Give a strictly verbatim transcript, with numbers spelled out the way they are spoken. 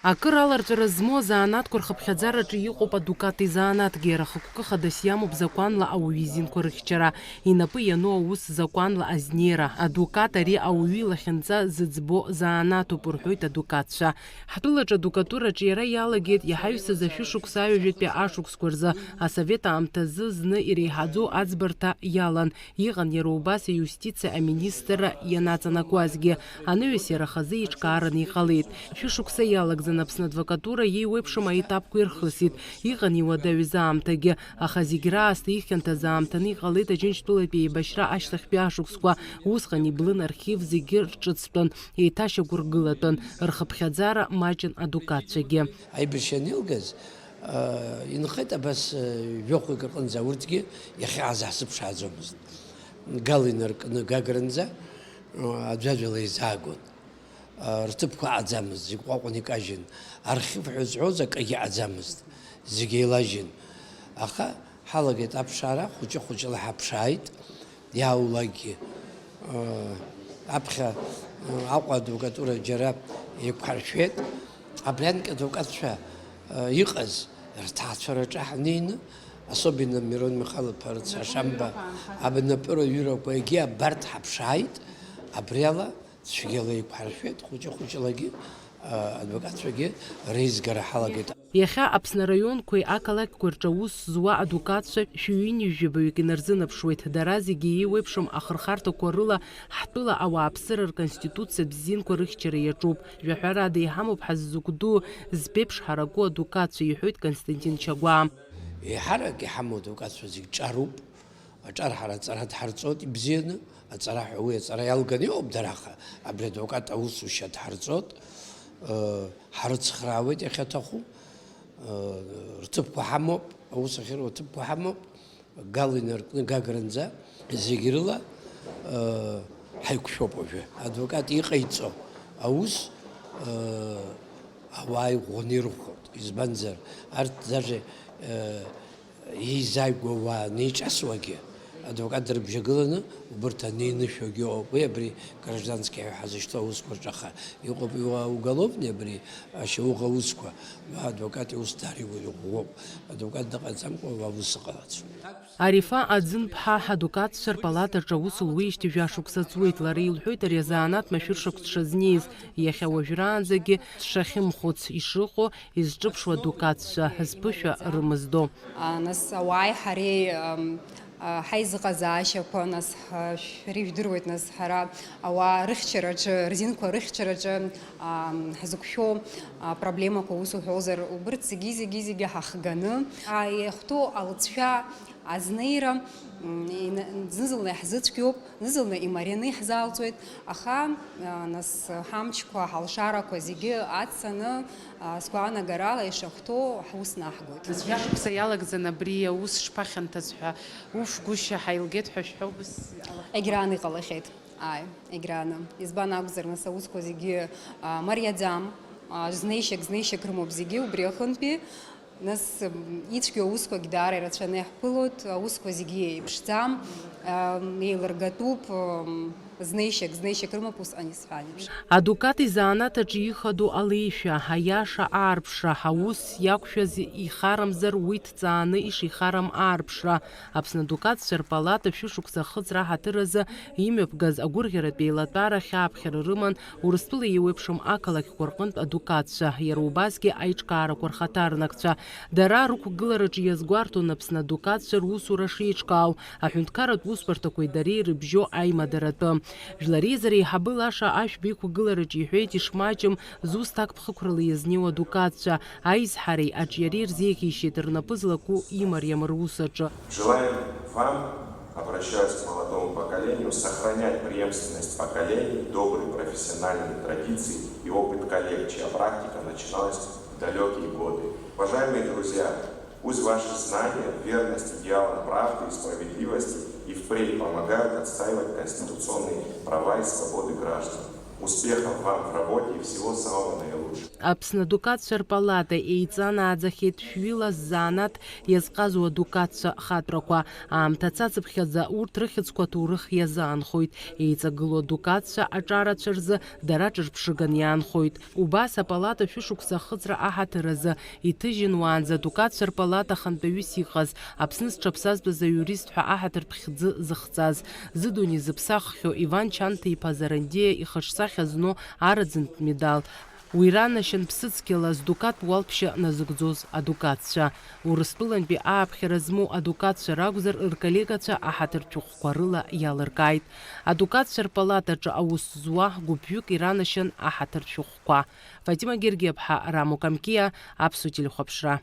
Акыр аларҵәара змоу азанааҭқәа рхыԥхьаӡараҿы иҟоуп адукат изанааҭгьы. Рахықәкы хадас иамоуп закәанла ауаҩы изинқәа рыхьчара, инапы иану аус закәанла азнеира. Адукат ари ауаҩы илахьынҵа зыӡбо занааҭуп, рҳәоит адукатцәа. Ҳтәылаҿы адукатураҿы иара иалагеит иаҳаҩсыз ашәышықәса аҩажәатәи ашықәсқәа рзы. Асовет аамҭазы зны иреиҳаӡоу аӡбарҭа иалан. Иҟан иара убас аиустициа аминистрра ианаҵанакуазгьы, анаҩс иара хазы иҿкаараны иҟалеит. Шәышықәса иалагӡан Аԥсны адвокатура еиуеиԥшым аетапқәа ирхысит. Иҟан иуадаҩыз аамҭагьы, аха зегь раасҭа ихьанҭаз аамҭаны иҟалеит Аџьынџьтәылатәи еибашьра ашьҭахьтәи ашықәсқәа. Усҟан иблын архив зегьы рҿыцтәын, еиҭашьақәыргылатәын, рхыԥхьаӡара маҷын адукатцәагьы. Аибашьра анилгаз, а, инхеит абас, а, жәохәҩык рҟынӡа, урҭгьы иахьааз ҳзыԥшааӡомызт. Гал инаркны Гагранӡа, а, аӡәаӡәала еизаагон. А, рҭыԥқәа аӡамызт, зегь ҟәаҟәан икажьын. Архив ҳәа зҳәоз акагьы аӡамызт, зегь еилажьын. Аха ҳалагеит аԥшаара, хәыҷы-хәыҷла ҳаԥшааит. Иаулакгьы, э, аԥхьа, э, Аҟәа адвокатура џьара еиқәҳаршәеит. Абри анкьа адвокатцәа, э, иҟаз рҭаацәараҿы ҳнеины, особенно Мирон Михайлов-иԥа рыцҳа Шамба абнапыра ҩырақәа егьи абарҭ ҳаԥшааит. Абриала цәгьала еиқәҳаршәеит, хәыҷы-хәыҷлагьы, э, адвокатцәагьы реизгара ҳалагеит. Иахьа Аԥсны араионқәеи ақалақьқәеи рҿы аус зуа адукатцәа шәи ҩынҩажәи жәабаҩык инарзынаԥшуеит. Дара зегьы еиуеиԥшым ахырхарҭақәа рыла ҳтәыла ауааԥсыра рконституциатә зинқәа рыхьчара иаҿуп. Жәаҳәарада иҳамоуп ҳаззықәду, зԥеиԥш ҳараку адукатцәа, иҳәоит Константин Чагәаа. Еиҳарак иҳамоу адукатцәа зегь ҿаруп. Аҿар ҳара аҵара дҳарҵоит ибзианы, аҵара ҳәа уи аҵара иалганы иҟоуп дара, аха абри адвокат аусушьа дҳарҵоит, ыы, ҳрыцхраауеит иахьаҭаху, ыы, рҭыԥқәа ҳамоуп, аус ахьыруа аҭыԥқәа ҳамоуп, Гал инаркны Гагранӡа зегь рыла, ыы, ҳаиқәшәоуп уажәы. Адвокат иҟаиҵо аус, ыы, ауаа иӷәӷәаны ирыхәоит, избанзар, арҭ даже, ыы, еизааигәоу ауаа анеиҿасуагьы, адвокат дрыбжьагыланы убарҭ анеинышәогьы ыҟоуп. Уи абри гражданский ҳәа ҳазышьҭоу аусқәа рҿы, аха иҟоуп уа уголовный, абри ашьауӷа аусқәа, уа адвокат иус даара иӷәӷәоуп. Адвокат дыҟаӡамкәа уа ус ыҟалаӡом. Арифа Аӡынԥҳа адукатцәа рпалатаҿы аус луеижьҭеи жәашықәса ҵуеит. Лара илҳәоит ари азанааҭ машәыршақә дшазнеиз, иахьа уажәраанӡагьы дшахьымхәыц, ишыҟоу изҿыԥшуа адукатцәа зԥышәа рымыздо. А, нас ауааи ҳареи, ам, а, ҳаизыҟазаашьақәа, нас, а, шәареи жәдыруеит, нас ҳара ауаа рыхьчараҿы, рзинқәа рыхьчараҿы, ам, ҳзықәшәо, а, проблемақәа, ус уҳәозар, убырҭ зегьы, зегьы, зегьы ҳахганы, а, иахәҭоу алҵшәа азнеира, м, ина-, зны-зынла иаҳзыцәгьоуп. Зны-зынла имарианы иаҳзаалҵуеит, аха, а, нас, ҳамчқәа, ҳалшарақәа зегьы аццаны, а, сгәаанагарала ишахәҭоу ҳус наҳгоит. Нас жәашықәса иалагӡаны абри аус шԥахьанҭаз ҳәа, уф, гәышьа ҳаилгеит ҳәа шәҳәоу быс алахәқәа? Егьрааны иҟалахьеит, ааи, егьрааны. Избан акәзар, нас аусқәа зегьы, а, мариаӡам, а, знеишьак, знеишьак рымоуп зегьы, убри аҟынтәи. Нас, м, ицәгьоу аусқәагь даара ирацәаны иаҳԥылоит, аусқәа зегьы еиԥшӡам, м, еилыргатәуп, м, знеишьак, знеишьак рымоуп, усҟан исҳәан еиԥш. Адукат изанааҭ аҿы ихадоу алеишәа, аиаша аарԥшра, аус иақәшәаз ихарамзар уи дҵааны ишихарам аарԥшра. Аԥсны адукатцәа рпалата шәышықәса ахыҵра аҳаҭыр азы имҩаԥгаз агәырӷьаратә еилатәара хьааԥхьара рыман Урыстәыла еиуеиԥшым ақалақьқәа рҟынтә адукатцәа, иара убасгьы аиҿкаарақәа рхаҭарнакцәа. Дара рықәгылараҿы иазгәарҭон Аԥсны адукатцәа русура шеиҿкаау, аҳәынҭқарратә усбарҭақәеи дареи рыбжьоу аимадаратәы. Жәлар реизара еиҳабы Лаша Ашәба иқәгылараҿы иҳәеит ишмаҷым зусҭак ԥхықәрала иазнеиуа адукатцәа, аизҳареи аҿиареи рзеиӷьеишьеит рнапы злаку имариам рус аҿы. Желаем вам, обращаюсь к молодому поколению, сохранять преемственность поколений, добрые профессиональные традиции и опыт коллег, чья практика начиналась в далёкие годы. Уважаемые друзья, пусть ваши знания, верность идеалам правды и справедливости и впредь помогают отстаивать конституционные права и свободы граждан. Успехов вам в работе и всего самого наилучшего. Аԥсны адукатцәа рпалата еиҵанааӡахьеит шәҩыла ззаанаҭ иазҟазоу адукатцәа хаҵәрақәа. Аамҭа цацыԥхьаӡа урҭ рыхьӡқәа аҭоурых иазаанхоит. Еиҵагылоу адукатцәа аҿарацәа рзы дара ҿырԥшыган иаанхоит. Убас апалата шәышықәса ахыҵра аҳаҭыр азы иҭыжьын уаанӡа адукатцәа рпалата ахантәаҩыс иҟаз, Аԥсны зҽаԥсазтәыз аиурист ҳәа аҳаҭыр ԥхьӡы зыхҵаз, зыдунеи зыԥсаххьоу Иван Чанҭа-иԥа Зарандиа ихаҿсахьа зну араӡынтә медал. Уи ранашьан ԥсыцқьала здукатә уалԥшьа назыгӡоз адукатцәа. Урыстәылантәи ааԥхьара змоу адукатцәа ракәзар, рколлегацәа аҳаҭыртә шәҟәқәа рыла иалыркааит. Адукатцәа рпалатаҿы аус зуа гәыԥҩык иранашьан аҳаҭыртә шәҟәқәа. Фатима Гергиаԥҳа, Рамо Камкиа, Аԥсуа телехәаԥшра.